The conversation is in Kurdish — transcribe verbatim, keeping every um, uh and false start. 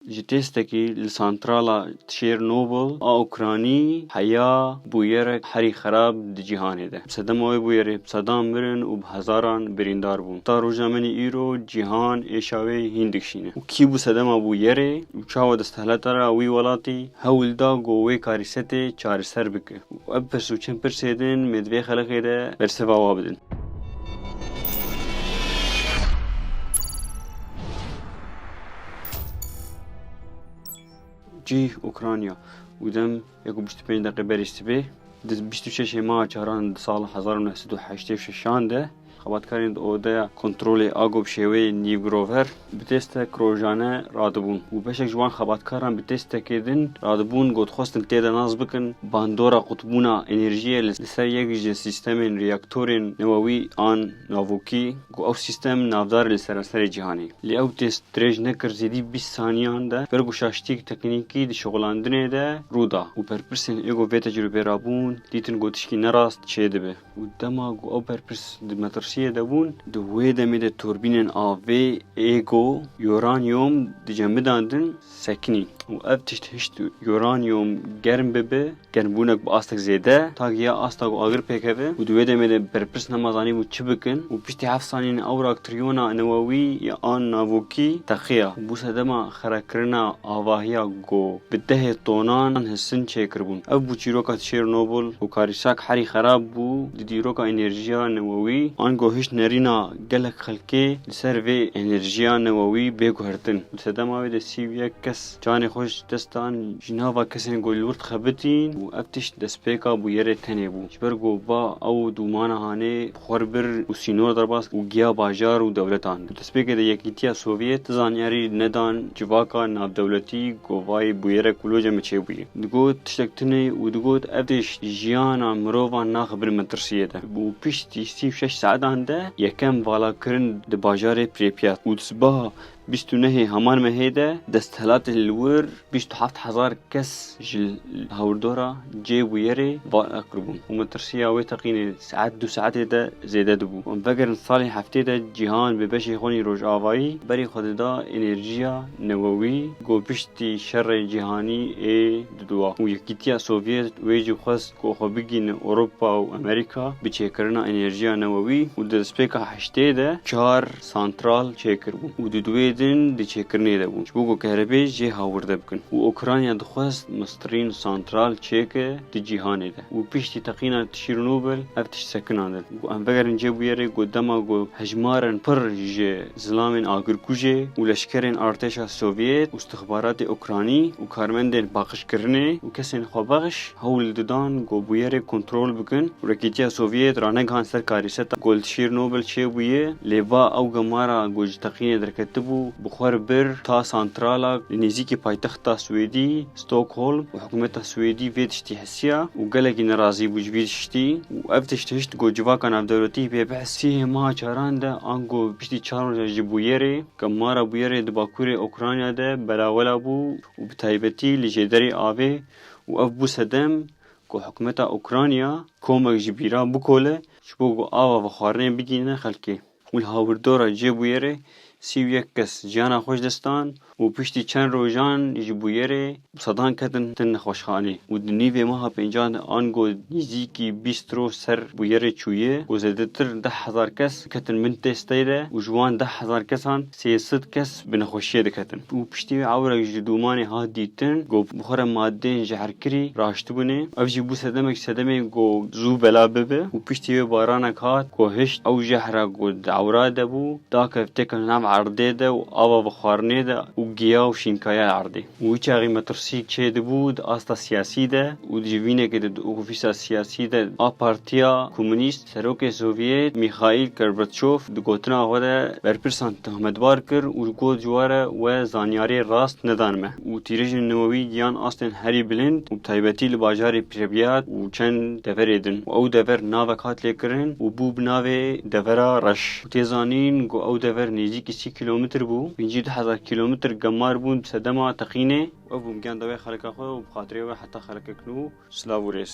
Ji têstekî li santrala Çêrnobil a Ûkranî heya bûyerek herî xerab di cîhanê de. Sedema wê bûyerê bi sedan mirin û bi hezaran birîndar bûn. Ta roja min îro cîhan êşa wê hîn dikişîne. Û kî bû sedema bûyerê û çawa desthilatdara wî welatî hewl da ku wê karîsetê çareser bike? Û ev pirs û çend pirsê din me di vê xeleqê de bersiva wa bidin. Cih Ukrayna û dem yek û bîst û pênc deqê berî sibê, di bîst û şeşê meha çaran di sala hezar û neh sed û heştê û şeşan de xebatkarên di odeya kontrolê a ku bi şêweyê nîvgirover bi têstek rojane radibûn û beşek ji wan xebatkaran bi têstekê din radibûn ku dixwestin tê de nas bikin bandora qutbûna enerjiyê li, li ser yek ji sîstemên reaktorên newewî an navokî ku ew sîstem navdar e li seranserê cîhanê. Lê ew têst dirêj nekir, zêdî bîst saniyan de ber ku şaştiyek teknîkî di şixulandinê de rû da û berpirsên ê ku vê tecrûbê rabûn dîtin ku tişkî nerast çêdibe. Û dema ku ew berpirs di metirsiyê de bûn, di wê demê de turbînên avê ê ku uranyum dicemidandin sekinî û ev tişt hişt uranyum germ bibe, germbûnek bi astek zêde, ta giya asta ku agir pêkeve û di wê demê de berpirs nema zanîbû çi bikin û piştî heft saniyên ew raktiriyona newewî ya an navokî teqiya. Bû sedema xerakirina avahiya ku bi dehê tonan hisin çêkiribûn. Ev bû çîroka Çêrnobil û karîsak herî xerab bû di dîroka enerjiya newewî, ango hişt nerîna gelek xelkê li ser vê enerjiya newewî bê guhertin. Di sedema wê de sî û yek kes canê xwe ji dest dan, ji nava kesên ku li wir dixebitîn û ev tişt destpêka bûyerê tenê bû. Ji ber ku ba ew dûmana hanê bi xwe re bir û sînor derbas û giya bajar û dewletan. Di destpêkê de Yekîtiya Sovyet ti zanyarî nedan civaka navdewletî ku vayê bûyerek wilo cem çêbûye. Digot tiştek tune û digot ev tişt jiyana mirovan naxe bin metirsiyê de. Û piştî sî û şeş saetan de yekem valakirin di bajarê Pripyat û di sibaha bîst û nehê heman mehê de desthilatê li wir bîst û heft hezar kes ji hawirdora cê bûyerê vala kiribûn û metirsiya wê teqînê saet du saetê de zêde dibû. Em vegerin salê heftê de cîhan bi beşê xwe nî rojavayî berê xwe dida enerjiya newewî ku piştî şerê cîhanî ê diduwa û Yekîtiya Sovyet wê jî xwest ku xwe bigihîne Ewropa û Amerîka bi çêkirina enerjiya newewî û di destpêka heştê de çar santral çêkiribûn û di duwê din di çêkirinê de bûn, ji bo ku kehrebê jê hawirde bikin. Û Ukrayna dixwest mestirîn santral çêke di cîhanê de. Û piştî teqîna Çîrnobil ev tişt sekinandin. Û em vegerin cê bûyerê ku dema ku hejmarên pir ji zilamên agirkujê û leşkerên artêşa Sovyet û istixbaratê Ukranî û karmendên paqijkirinê û kesên xwebexş hewl didan ku bûyerê kontrol bikin û Yekîtiya Sovyet ranegihan ser karîseta ku li Çîrnobil çêbûye, lê va ew gemara ku ji teqînê derketibû bi xwe re bir ta santrala li nêzîkî paytexta Swêdî, Stockholm, û hikûmeta Swêdî vê tiştî hisiya û gelekî nerazî bû ji vî tiştî û ev tişt hişt ku civaka navdewletî pê bihsî meha çaran de ango piştî çar roja ji bûyerê, gemara bûyerê di bakurê Ukrayna de belawela bû û bi taybetî li jêderê avê û ev bû sedem ku hikûmeta Ukrayna komek ji bîra bikole ji bo ku ava vexwarinê bigihîne xelkê. Û li hawirdora cê bûyerê sî û yek kes jiyana xwe ji dest dan û piştî çend rojan ji bûyerê bi sedan ketin tin nexweşxanê û di nîvê meha pêncan de ango nêzîkî bîst roj ser bûyerê çûye û zêdetir deh hezar kes ketin bin têsteyê de û ji wan deh hezar kesan sê sed kes bi nexweşiyê diketin. Û piştî wê ewrek ji dûmanê hat dîtin, ku bi xwe re madeyên jehrkirî raştibûnê. Ev jî bû sedemek sedemê ku zû bela bibe û piştî wê baranek hat, ku hişt ew jehra ku di ewra de bû, da kevtêke nav erdê de û ava vexwarinê de û giya û şînkaya erdê. Û wî çaxî metirsîk çêdibû di asta siyasî de û di civînekê de di ofîsa siyasî de a Partiya Komunîst, serokê Sovyet Mîxaîl Gorbaçov di gotina xwe de berpirsan tohmetbar kir û got ji we re we zanyariyê rast nedan me û tîrêjên newewî giyan astên herî bilind û bi taybetî li bajarê Pripyat û çend deverê din û ew dever navek hat lêkirin û bû bi navê Devera Reş û tê zanîn ku ew dever nêzîkî sî kîlometr bû, pêncî du hezar kîlometr gemar bûn bi sedema teqînê. Ev bû giyan dawê xeleka xwe û bi xatirê we heta xelekek nû. Silav û rêz.